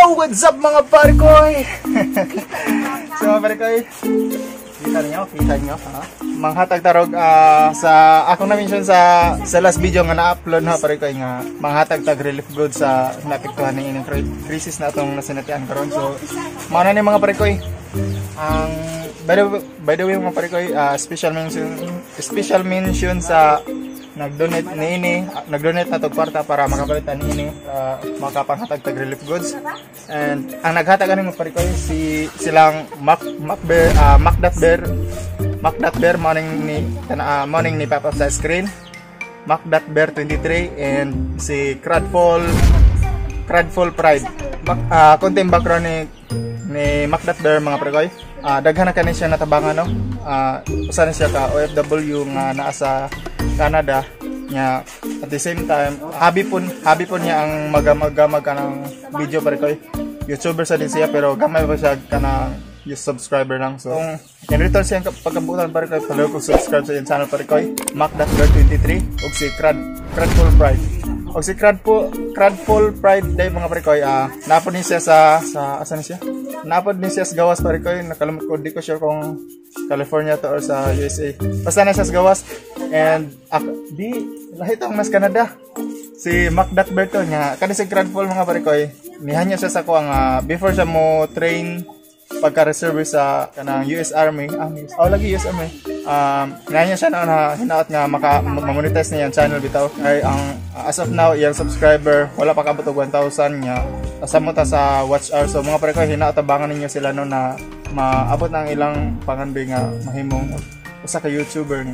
Yo, what's up mga parkoy? So mga parkoy, kita niyo, ha? Manghatag tarog sa akong na-mention sa last video nga na-upload ha parkoy nga manghatag tag relief goods sa naapektuhan ng ining crisis na atong nasinatian karon. So mao na ni mga parkoy. Ang by the way mga parkoy, special mention sa nag-donate niini, nag-donate na tog kwarta para makapalit niini, makapanghatag tag relief goods. And ang naghatag ani mga parikoy si silang Mac Mac Bear, Mac.Bear Mac.Bear morning ni morning ni pop up sa screen. Mac.Bear23 and si Cradfall Pride. Konting background ni Mac.Bear mga parikoy. Daghan na kani siya natabangan no. Usa na siya ka OFW nga naa sa Canada nya, at the same time hobby po niya ang magamag kanang video parikoy. YouTuber sa din siya pero gamay pa siya kanang yung subscriber lang. So kung in return siya pagkabutan parikoy, follow ko subscribe sa iyang channel parikoy, Mac.Bear23 ug si Cradful Pride. Og si Cradful Pride day mga parikoy, naapod ni siya sa asa ni siya? Naapod ni siya sa gawas parikoy, nakalimot ko, di ko sure kung California to or sa USA. Basta na siya sa gawas. And di lahi tong mas Canada. Si Mac.Bear to nya kani si Cradful mga parikoy, nihanya siya sa ko ang before siya mo train pagka-reserve sa kanang US Army. Lagi US Army. Nihanya siya na hinaot nga maka ma-monetize niya ang channel bitaw. Ay ang as of now iyang subscriber wala pa kaabot og 1,000 nya. Asa mo ta sa watch hour. So mga parikoy, hinaot tabangan ninyo sila no na maabot na ang ilang pangandoy nga mahimong usa ka YouTuber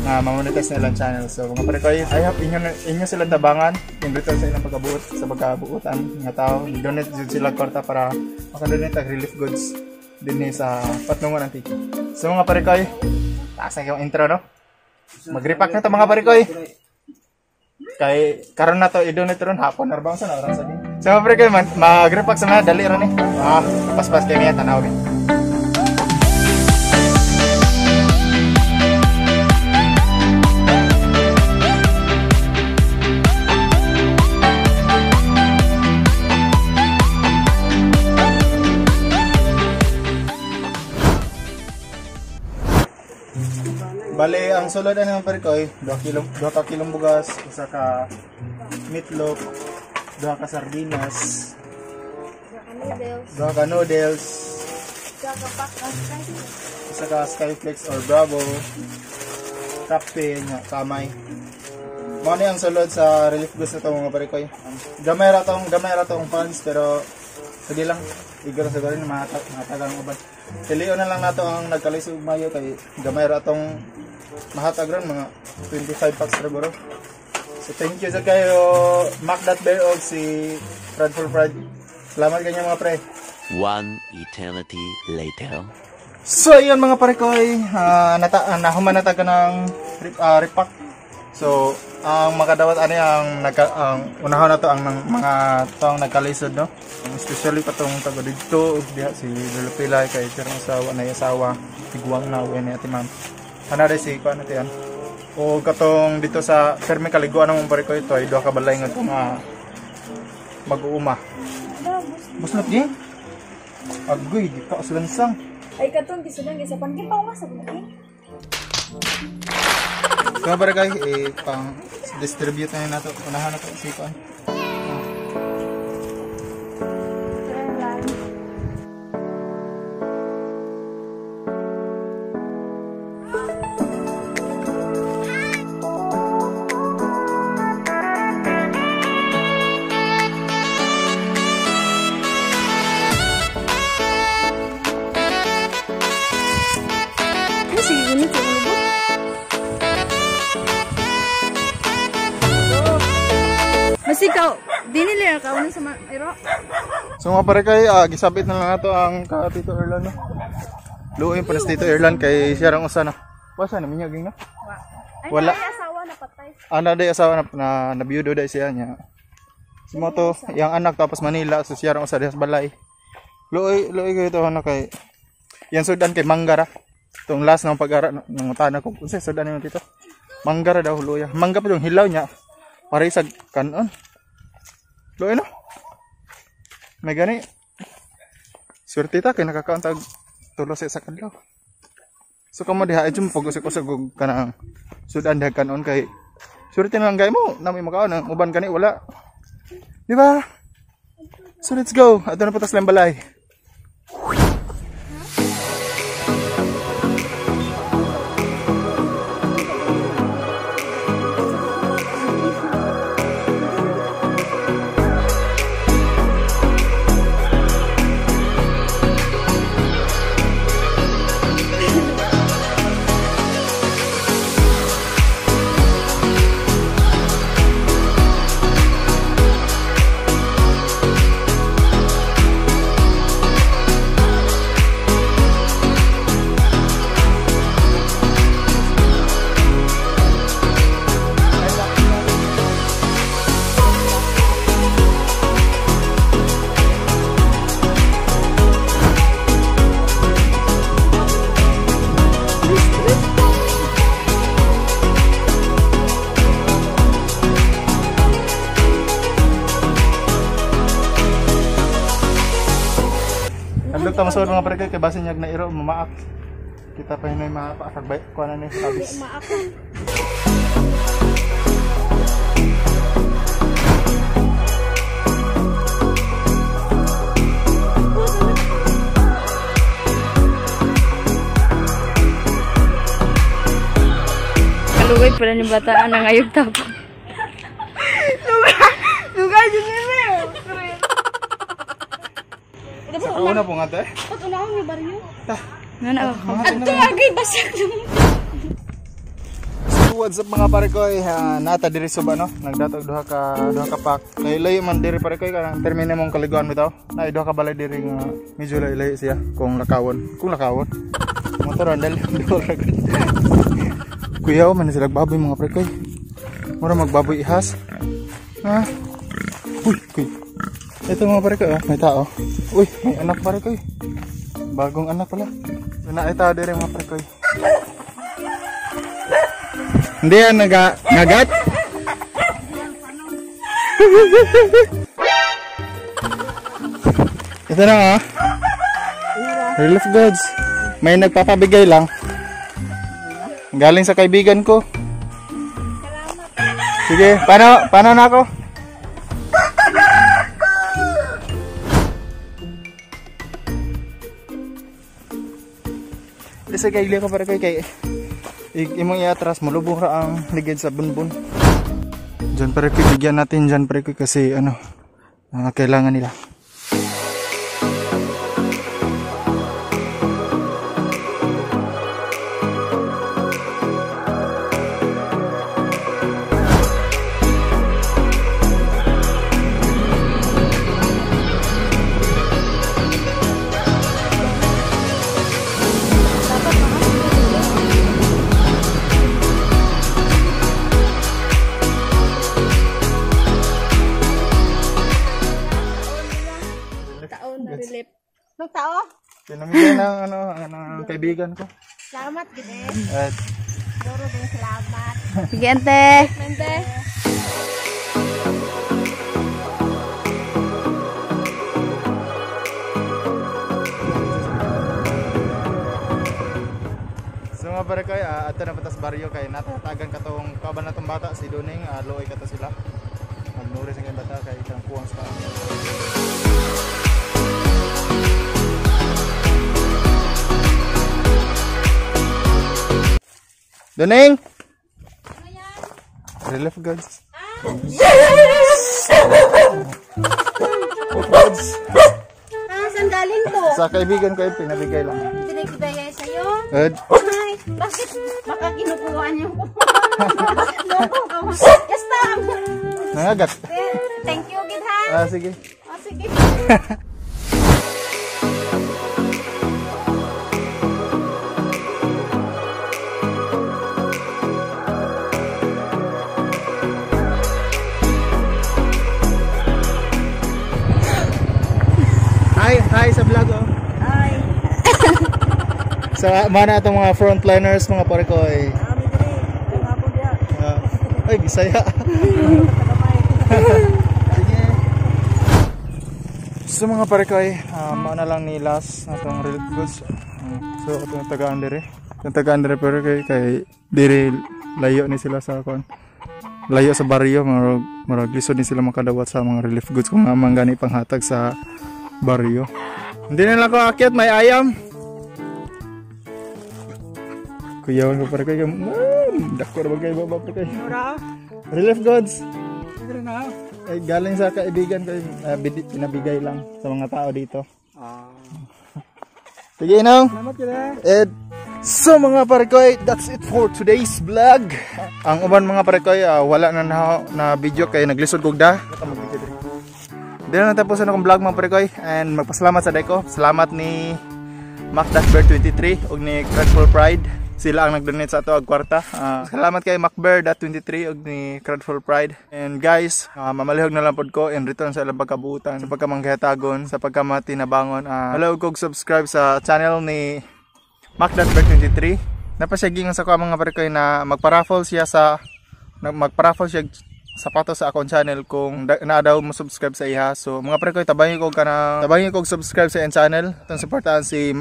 nga ma-monetize na ilang channel. So mga parikoy, I hope inyo silang tabangan in return sa ilang pagkabuot, sa pagkabuotan nga tao. Donate jud sila kwarta para makadonate og relief goods dinhi sa Patnongon Antique. So mga parikoy, taas na yung intro no. Mag-repack na to mga parikoy. Kay karon na to i-donate ron hapon na ba sa oras sa din. So mga parikoy, mag-repack sa mga dali ra ni. Paspas kay miya tanaw ni. Bale, ang sulod ani mga parikoy, 2 ka kilong bugas, usa ka meatloaf, 2 ka sardinas, 2 ka noodles, usa ka Skyflex or Bravo, kape nya kamay. Mao ni ang sulod sa relief goods na to mga parikoy. Gamay ra tong funds pero sige lang, igor sa gawin mahatagang uban. Pilion na lang nato ang nagkalisod mayo kay gamay ra tong mahatag ron mga 25 packs ra bro. So thank you sa kayo Mac.Bear og si Cradful Pride. Salamat kanyo mga pre. One eternity later. So ayun mga parikoy, nahuman na taga ng repack. So ang makadawat ani ang unahon na to ang mga taong nagkalisod no. Especially patong taga didto ug diha si Lolo Pilay kay sirang asawa na asawa tiguang na uwi ni ati ma'am. Ana dai si kuan ati an. O katong dito sa Fermi Kaliguan ang parikoy ito ay duha ka balay nga mag-uuma. Buslot gi. Agoy di ka lansang. Ay katong gisudan gisapan gi pa sa buki. So barangay pang distribute na nato unahan na to si kuan. Masikaw, di nila kaunan sa iro. So mga parikay, gisabit na lang nato ang ka Tito Erlan no. Luoy pa na si Tito Erlan kay siya rang usa na. Wa siya na minyaging no. Wala. Ay, asawa na patay. Ana day asawa na nabiyudo day siya niya. Si mo to, iyang anak tapos Manila, so siya rang usa diha sa balay. Luoy luoy kayo to ano kay yang sudan kay manggara. Tong last ng pag-ara nangutana ko unsa sudan nimo tito? Manggara daw luoy. Mangga pa dong hilaw niya. Pare sa kanon. Luoy no. May gani. Swerte ta kay nakakaon tag tulo sa isa ka adlaw. So kamo diha ay pag-usik-usik og kanang sudan diha kanon kay swerte na lang gay mo nami makaon ang uban kani wala. Di ba? So let's go. Ato na patas lang balay. Adlok ta masuod mga pare kay basin yag na iro mamaak. Kita pa hinoy mapaakagbay kuan na ni sabis. Kalugay pala ni bataan ang ayog tapon. Lugay jud ni. Sa kauna po nga te. Pag una may baryo. Nana ako. Adto agay basag. So what's up mga pare koy, nata diri suba no. Nagdatog duha ka pack. Layo-layo man diri pare koy kanang termino mong kaliguan bitaw. Naay duha ka balay diri nga medyo layo-layo siya kung lakawon. Kung lakawon. Motor andal duol ra gud. Kuyaw man sila baboy mga pare koy. Mura magbaboy ihas. Ha? Uy, kuy. Ito mga pare koy, may tao. Uy, may anak pare koy. Bagong anak pala. So, naay tao diri mga pare koy. Hindi yan nagat. Ito na nga. Relief goods. May nagpapabigay lang. Galing sa kaibigan ko. Sige, paano na ako? Kasi kay ko para kay imong iatras mulubong ra ang ligid sa bunbun. Diyan pare ko bigyan natin diyan pare ko kasi ano kailangan nila. Tao? Pinamigay ng ano, kaibigan ko. Salamat gid eh. At Doro din salamat. Sige ante. Ante. So nga pare koy, ato na patas baryo kay natatagan katong kaban natong bata si Duning, luoy kato sila. Magnuri sa kay bata kay itang kuwang sa Duning! Relief goods. Goods. Ah, saan galing to? Sa kaibigan ko yung pinabigay lang. Pinagibigay sa'yo? Good. Ay, bakit? Baka kinukuha niyo ko. Loko ka. Yes, tam. Nangagat. Thank you, gid ha. Ah, sige. Oh, sige. Hi, hi sa vlog oh. Ay. Sa mana atong mga frontliners mga pare ko ay. Ay, Bisaya. Sige. So mga parekoy, mao na lang ni last na tong relief goods. So atong tagaan dire. Atong tagaan dire pero kay dire layo ni sila sa kon. Layo sa baryo, murag lisod ni sila makadawat sa mga relief goods kung nga man gani panghatag sa baryo. Hindi na lang ko akyat, may ayam. Kuyawan ko parekoy, dako ra ba kay baba parekoy. Relief goods. Ay, galing sa kaibigan ko, pinabigay lang sa mga tao dito. Sige, no? Ed. So mga parekoy, that's it for today's vlog. Ang uban mga parekoy, wala na, na na video kay naglisod kog da. Di na natapos na akong vlog, mga parekoy, and magpasalamat sa deko. Salamat ni Mac.Bear23 ug ni Cradful Pride. Sila ang nag-donate sa ato og kwarta. Salamat kay Macbear.23 ug ni Cradful Pride. And guys, mamalihog na lang pod ko in return sa ilang pagkabuutan, sa pagkamanghatagon, sa pagkamatinabangon. Palihog kog subscribe sa channel ni Mac.Bear23. Napasigingon sa ko mga parekoy na magpa-raffle siya sapatos sa akong channel kung naa daw mo subscribe sa iha. So mga parekoy, tabangi kog subscribe sa iyang channel. Atong suportahan si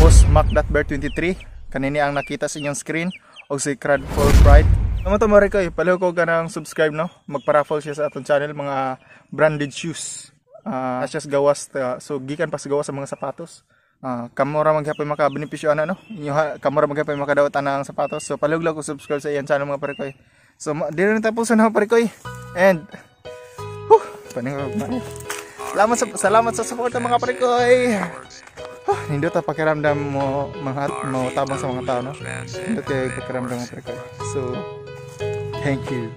Boss Mac.Bear23. Kanini ang nakita sa inyong screen o si Cradful Pride. Amo to mga parekoy, palihog ko kanang subscribe, no. Magpa-raffle siya sa atong channel mga branded shoes. Siya sa gawas, so gikan pa sa gawas sa mga sapatos. Kamo ra maghapon makabenepisyo ana, no. Inyo ha, kamo ra maghapon makadawat ana ang sapatos. So palihog lang ko subscribe sa iyang channel, mga parekoy. So di na tapos na, mga parekoy. And whew, paning salamat sa support mga parekoy. Huh, nindot ang pakiramdam mo mga mo tabang sa mga tao, no. Nindot kay pakiramdam, mga parekoy. So thank you.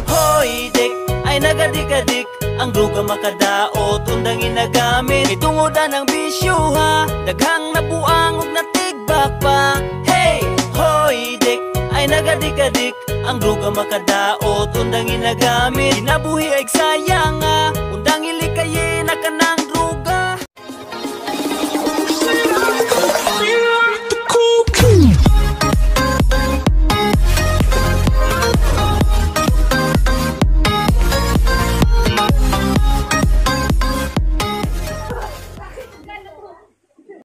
Hoy, dik, ay nagadikadik ang druga makadaot undang ginagamit. Itungod ng bisyo ha, daghang nabuang ug natigbak pa. Hey, hoy, dik, ay nagadikadik ang druga makadaot undang ginagamit. Kinabuhi ay sayang.